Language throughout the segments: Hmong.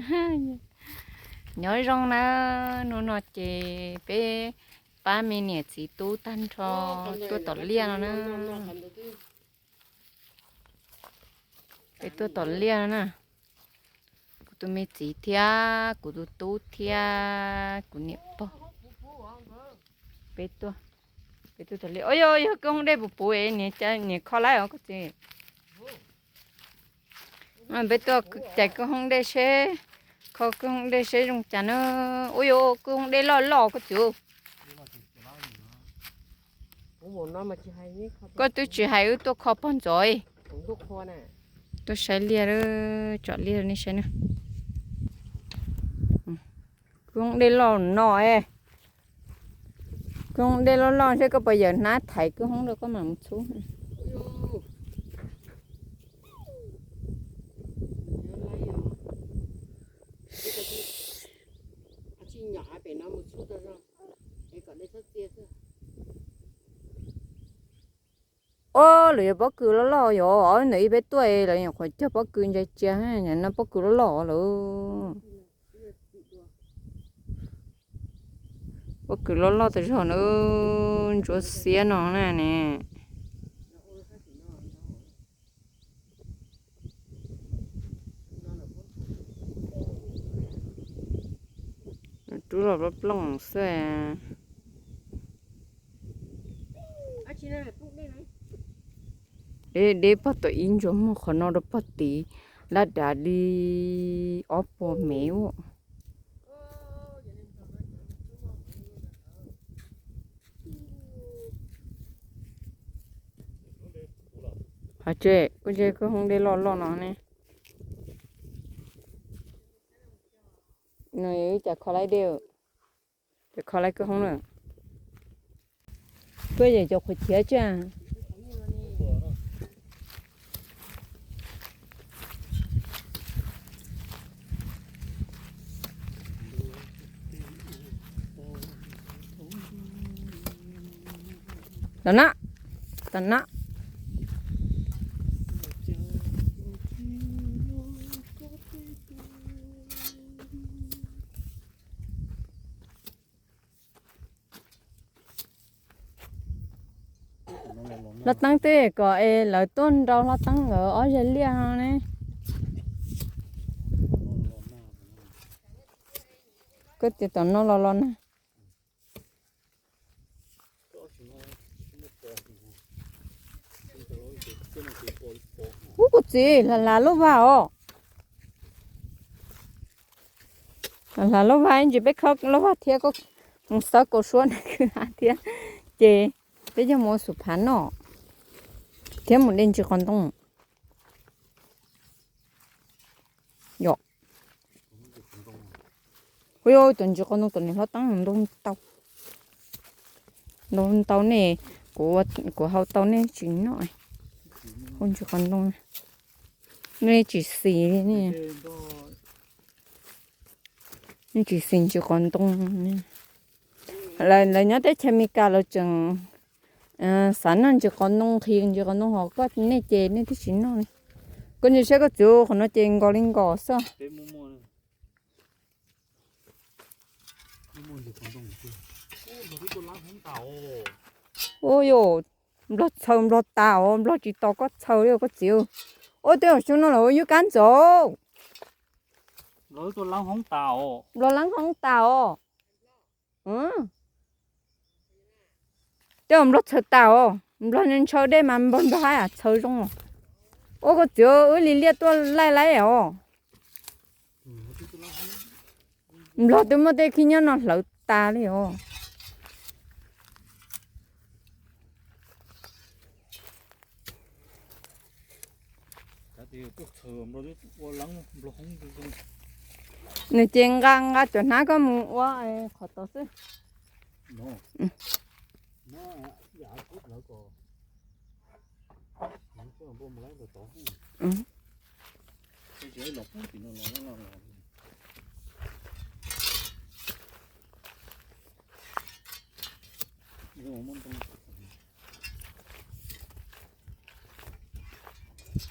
Nyob zoo na, hnub no ces peb pab me niam txiv tub tag nrho tuaj tom liaj no na. Peb tuaj tom liaj no na. Kuv tus me txiv thiab kuv tus tub thiab kuv niam pog. Peb tuaj, peb tuaj tom liaj. Ua yog, yog kwj hoob dej puv puv, niam kho laib os koj txiv. Peb tuaj cais kwj hoob dej seb, kho kwj hoob dej seb zoo cas na. Ua yog kwj hoob dej loj loj koj txiv. Koj twb tsis hais wb tuaj kho pog ntxov. Tuaj saib liaj, tsom liaj nej saib na. Kwj hoob dej loj no, kwj hoob dej loj loj seb koj puas yawm hnab thaiv kwj hoob rau koj mam mus txhub. Ob, lawv yog pob kws loj loj yom, ntawm ib peb tuaj lawv nyuam qhuav cog pob kws ntsa cia, no pob kws loj loj lawm. Pob kws loj loj tas zog na, ntsuab xiab no na ne. Rub los plooj plooj xwb. Deb deb pog tom ib ntsuas muag qhov no rau pog tid, laj dav li ob puas mev ua. Hais tse, kuv ntshe kwj hoob dej loj loj no ne. No ib cas kho laib dej, cas kho laib kwj hoob na. Tuaj yam cov qhuav chiav tsa. Los na, los na. Hlob Teeb twb kom es lawv tuaj nrau Hlob Teeb nkawd ob zeg liaj no ne. Koj tias tom no los los na. Ub, kuv txiv, hla hla lub vag os. Hla hla lub vag, ib ntsis peb khawb lub vag thiab koj mus xawb kaus suab na kwj ha thiab, ces peb coj mus ua xum phav noj thiab mus de ntsis qos ntoo. Yom. Ua, cov ntsis qos ntoo tom niam Hlob Teeb ntau ntau, ntau ntau ne, kuv, kuv hau tau nej tsis noj. Hau ntsis qos ntoo, nej tsis xis li ne. Nej tsis xis ntsis qos ntoo. Lawv nyob teb chaws Amelikas lawv tseem xav noj ntsis qos ntoo, nqhis ntsis qos ntoo, ho koj nej ces nej twb tsis noj li. Koj ntsia saib koj txiv, qhov no ces nkos li nkos xwb. Ua yus, nplog txhaws nplog tas os, nplog tsis tos koj txhaws li koj txiv. Ua, tej zaum xyoo no lawv ua yub kab ntxaus. Nplog laab hoob tas os. Tej zaum nplog txhaws tas os, nplog ntshaw dej mas nplog nplog haib txhaws zoo os. Ua koj txiv, wb li liaj tuaj laij laij os. Nplog twb muaj tej khib nyob no hlawv tas li os. Nws ces nqa nqa cov hnab koj mus ua qhov tod xwb.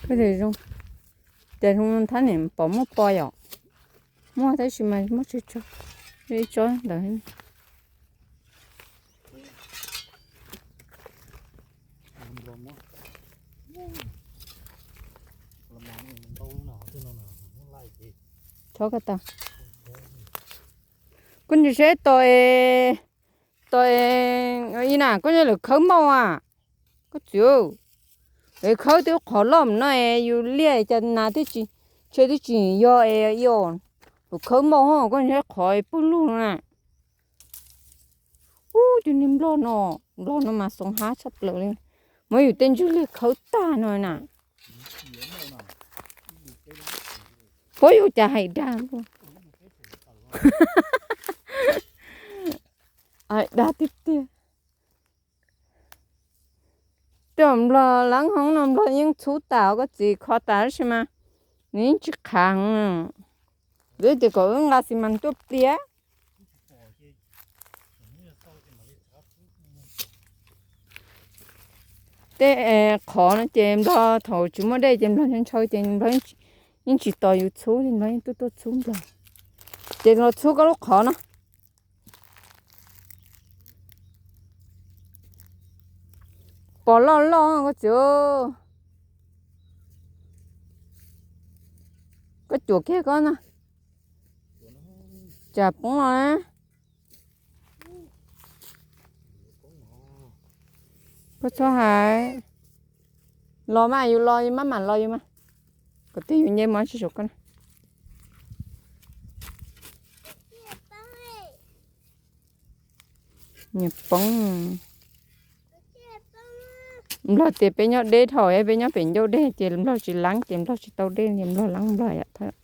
Ces zoo, ces zoo thab niam pom muaj pos yom. Muaj tab sis mas muaj tsawg tsob, ib tsob ntawd. Tso ko taw. Koj ntsia seb tos, tos, ib na koj nyob lawm khawb maj a. Koj txiv, es khawb twb qhov loj no es yus liaj cas nas twb tsis, ntshe twb tsis yog es, lus khawb maj koj ntsia qhov pawg lug na. Ub, cov niag nplog no, nplog no mas xoom hab tshaj plaws li. Muab yus tej ntswg liag khawb tag no na. Puab yus cas hais dag, hais dag tiag tiag. Tej nplog laab hoob no nplog yeej txhub tas koj txiv, kho tas tab sis mas nws yeej tsis qhav heev. Lawv tias kom wb nqa xi mas tuaj pliab. Tej qhov no ces nplog thaum tsis muaj dej ces nplog ntshaw ces nplog yeej tsis tos yus txhub, nplog yeej tuaj tuaj txhub nplog. Ces los txhub koj lub qhov no. Pos loj loj koj txiv. Koj cuam kiag koj na. Tsam poob los na. Koj txhob hais. Los mas yus los yus maj mam los yus mas. Kom twg yus nce mov tsis saum koj na. Nyias poob. Nplog tias peb nyob deb dhau, peb nyob pem ncauj dej ces nplog tsis laab ces nplog tsis tau dej, nplog laab nplog yam thawj.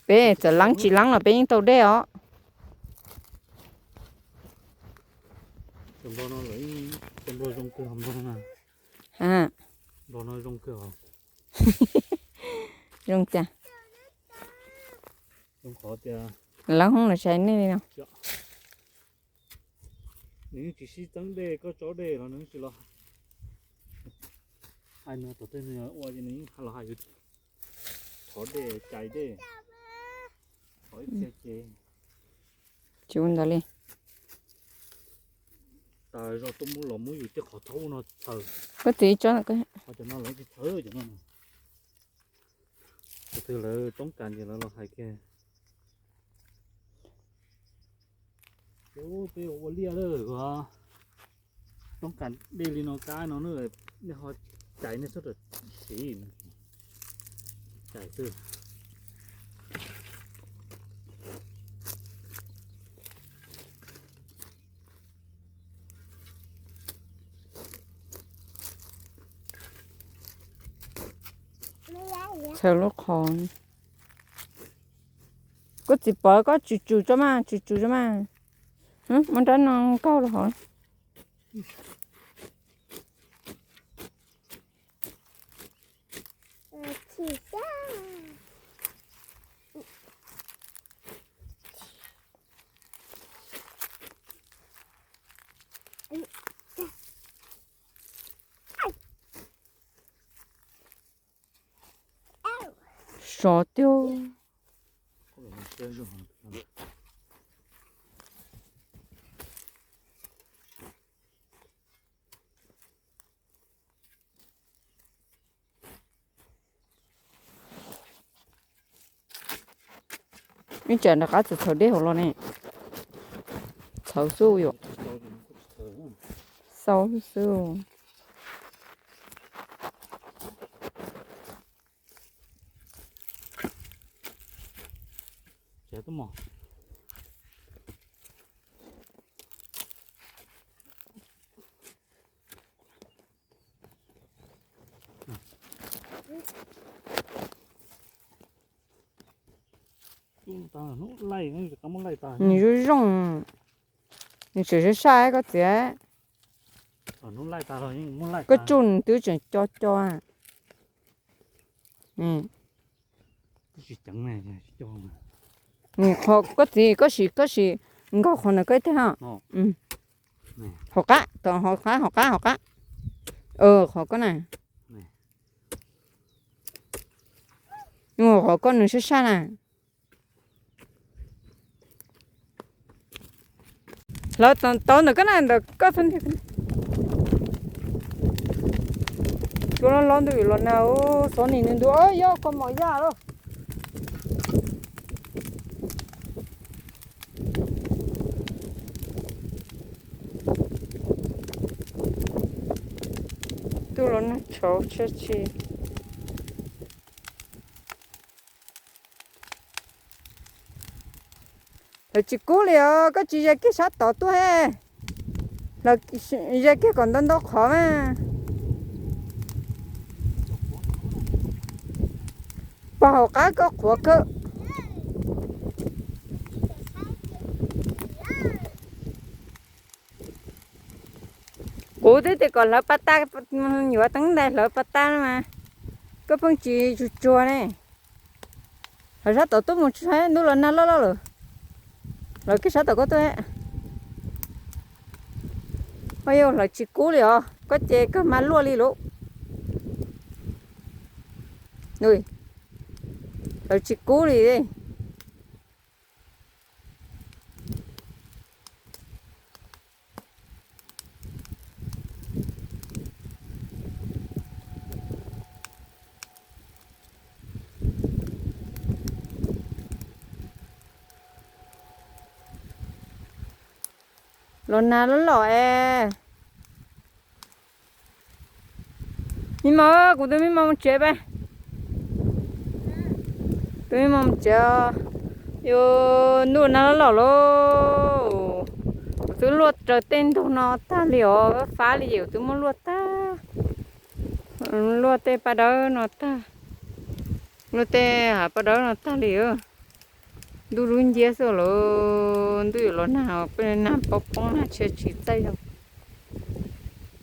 Peb txawm laab tsis laab los peb yeej tau dej os. Zoo cas? Laab hoob los tsis hais nej li no. Nws yeej tsis sib txeeb dej, koj tso dej los nws yeej tsis los hais. Hais nws tom tej nws ua ces nws yeej los hais yus thov dej cais dej. Thov ib txhia ces tsis ua ntawd li. Tas zog tuaj muab los muab yus tej qhov thaub no txhaws. Koj txiv tso, qhov cov no lawv tsis txhaws cov no. Tus twg lawv toob kas ces lawv los hais kiag. Ces peb ua liaj lawm os. Toob kas dej li no kab no nej ho cais nej sawv daws siv cais xwb. Txhaws lub qhov. Koj txiv pov koj tsum tsum tso mas, tsum tsum tso mas. Muab rab no nkaug rau hauv. Sov tiag. Ib tsam rov qab txawm txhaws dej hauv los ne. Txhawv xwb yom. Xau xwb. Nws zoo zoo, nws tseem sab sab koj txiv. Koj tsuj nws twb tseem co co. Koj txiv, koj sim, koj sim nkaug qhov ntawd koj ib teg. Hauv qab, hauv qab, hauv qab, hauv qab. Qhov koj na. Qhov koj nws sab sab na. Hlawv tau ntawm koj na, ntawm koj txhob ntiag. Cua loj loj ntuj los nag, xov nim nws ntu, yog koj mos yaj lawm. Ntuj los nag tshauv tshaj tshij. Lawv tsis kub li os, koj tsis ze kiag sab tod tuaj he. Lawv ze kiag kom ntau ntau qhov mas. Pog hauv qab koj qhuav kawg. Kuv twb tias kom hlawv pas tag, yuav teeb ntais hlawv pas tag no mas koj pheej tsis tsuag tsuag ne. Hlawv sab tom tuaj mus tsis saib, ntuj los nag loj loj lawm. Hlawv kiag sab tom koj tuaj. Ua yog hlawv tsis kub li os, koj ces kawg mas luaj li lauj. Hlawv tsis kub li. Los nag loj loj es. Me mos, kuv tus me mos mus tsev peb. Tus me mos mus tsev. Yuav ntuj nag loj loj lauj. Kuv twb luaj raws tej ntug no tag li os, fab li ces kuv twb muab luaj tag. Luaj tej paj dawb no tag. Luaj tej hav paj dawb no tag li. Ntuj dub nciab xwb lauj, ntuj yuav los nag, peb nag poob poob nag tshia tsis txaij zoo.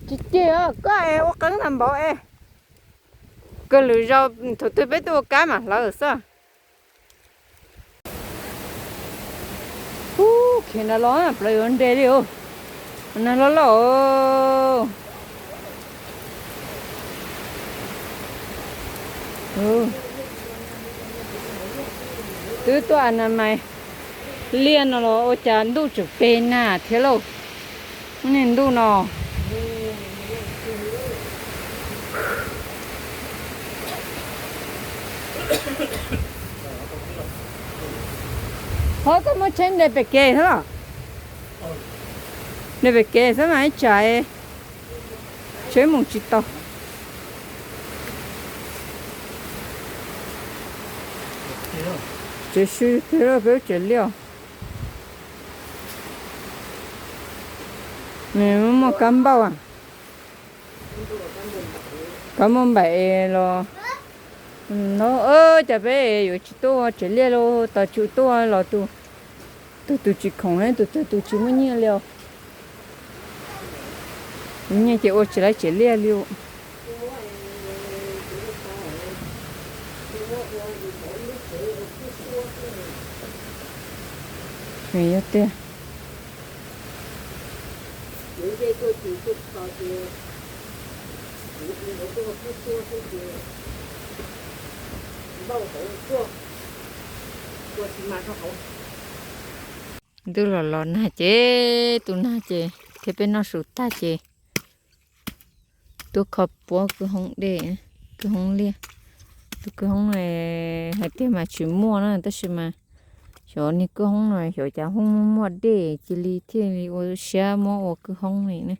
Tsis ceg os, koj es ua qeeb tag npaum es. Kawg lwm zaus thaum twg peb tuaj ua kab mam hlawv xwb. Ub, khiav nrad los plaws yuav nres li os. Nag loj loj. Twb tuaj a na mais liaj no los ua cas ntuj tseem peg nag thiab lauj. Niaj ntuj no. Ho koj muab tsheb nres pem kev xwb los? Nres pem kev xwb mas ib tsam tsheb mus tsis tau. Tsev sw peb lub tsev liaj. Nws muaj kab npauj, kab npauj npaim los no. Cas peb yuav tsis tuaj tsev liaj los? Tos tsum tuaj los tus, tus tus tsis khoom, tus tus tsis muaj nyiaj li os. Muaj nyiaj ces ua tsis laib tsev liaj li. Yog tiag. Ntuj los los nag ces, tus nag ces thiab peb noj su tag ces tuaj kho puab kwj hoob dej, kwj hoob liaj. Tus kwj hoob hais tias mas tsis muaj na, tab sis mas xyov niag kwj hoob no xyov cas ho muaj muaj dej cia li thiaj li ua siab muab ua kwj hoob li na.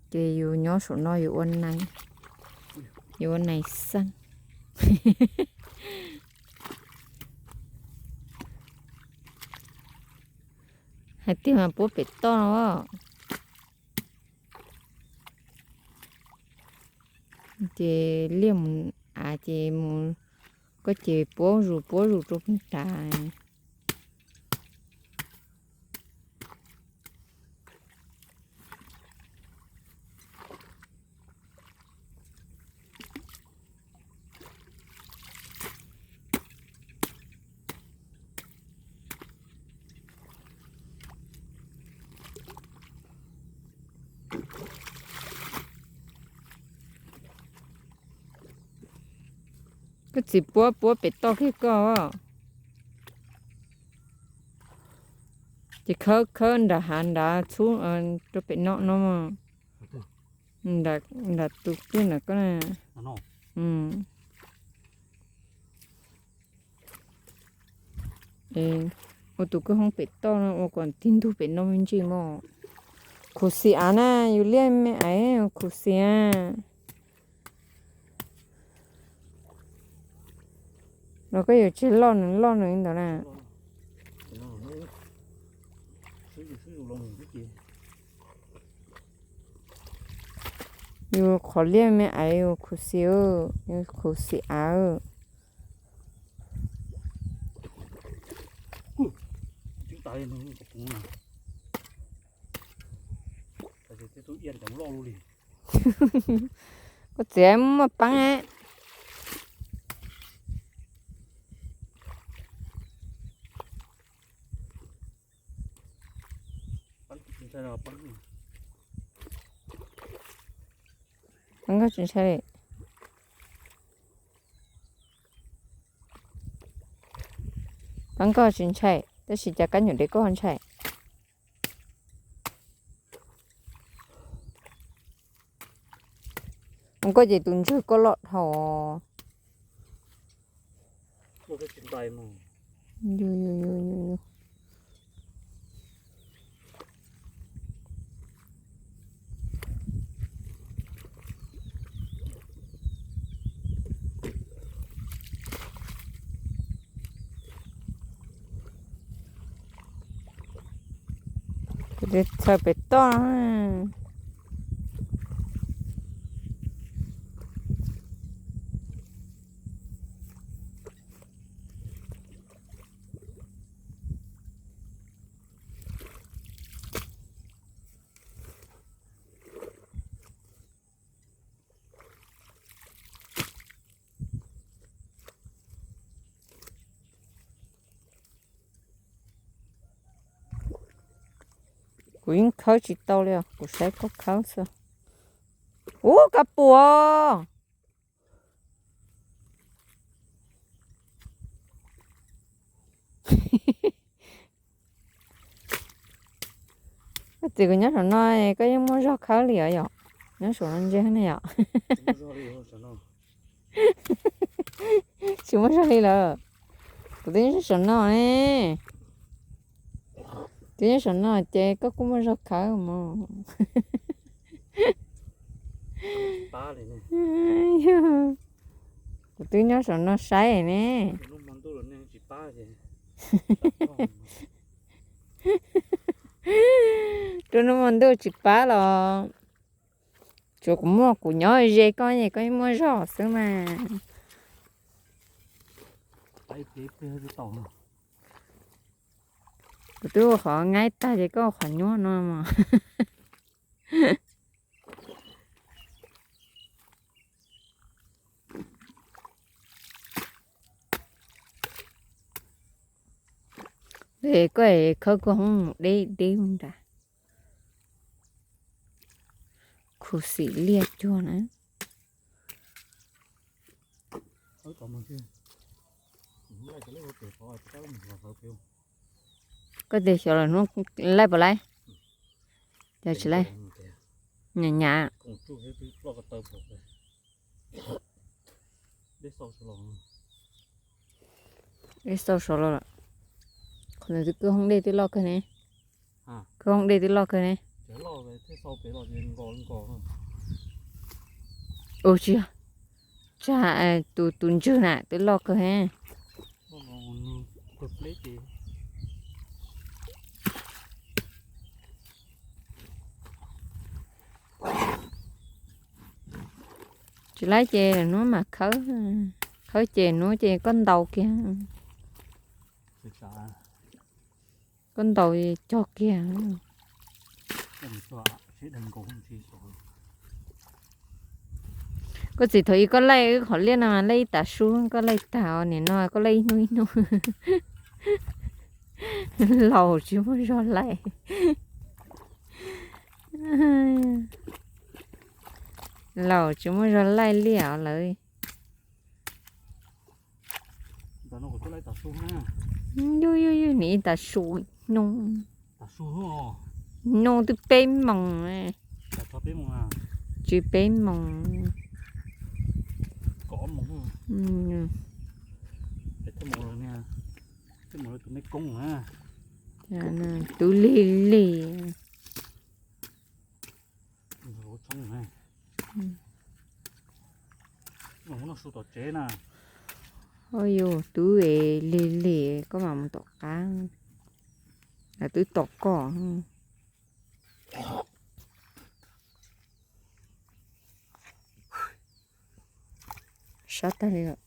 Ces yus nyob saum no yus ua nais, yus ua nais xeeb. Hais tias mas puab pem toj no. Ces liaj mus av ces mus, koj ces puab zus puab zus rau pem tas. Koj txiv puab puab pem toj kiag koj. Ces khawb khawb nram hav nrad txhub rau pem no no. Nram tus kwj nram ko na. Ua tus kwj hoob pem toj no ua kom tig ntug pem no me ntsis mog. Khuv xim av na, yus liaj me aiv khuv xim a. Los koj yuav tsis loj nws loj nws li ntawd na. Yus qhov liaj me aiv yus khuv xim, yus khuv xim av. Koj txiv muaj paab. Paab koj tsis ntshai li. Paab koj tsis ntshai, tab sis cas kab nyuam dev koj ho ntshai. Koj ces tus ntswg koj loj dhau. Txhawm pem toj. Kuv yeej khawb tsis tau li os, kuv saib koj khawb xwb. Ub, kab puas. Koj txiv, kuv nyob saum no koj yeej muaj zog khawb li os yom. Nyob saum no ntse ne yom. Tsis muaj zog li lawm. Kuv twb nyob saum no ne. Twb nyob saum no ces koj kuj muaj zog khawb mog. Kuv twb nyob saum no saib ne. Rau hnub hmo ntuj tsis pab los. Tsuav kuv muaj kuv nyob ze koj es koj muaj zog xwb mas. Kuv twb ua qhov nqaib tag ces koj ua qhov nyuaj no mog. Koj khawb koj hoob mus deb deb nrad. Khuv xim liaj cuag na. Koj tias xyov lawm hnub laij puas laij? Cas tsis laij? Nyam nyam. Dej xau sov los lawm. Qhov ntawd twb kwj hoob dej twb loj kawg ne. Kwj hoob dej twb loj kawg ne. Ua tsis yog, tsam tus tus ntswg na twb loj kawg ne. Tsis laib ces hnub mam khawb, khawb ces hnub ces koj ntaus kiag. Koj ntaus cog kiag. Koj txiv, thaum ub koj laij wb qhov liaj no mas laij ib tav su, koj laij tag os, nim no koj laij ib hnub ib hnub. Laus tsis muaj zog laij. Laus tsis muaj zog laij liaj os lawv. Yus yus yus nim ib tav su ib hnub. Nub twb peb moos, tsis peb moos. Twb lig lig. Ua yus twb lig lig koj mam mus tom qab, twb tom koj. Sab tag li lawm.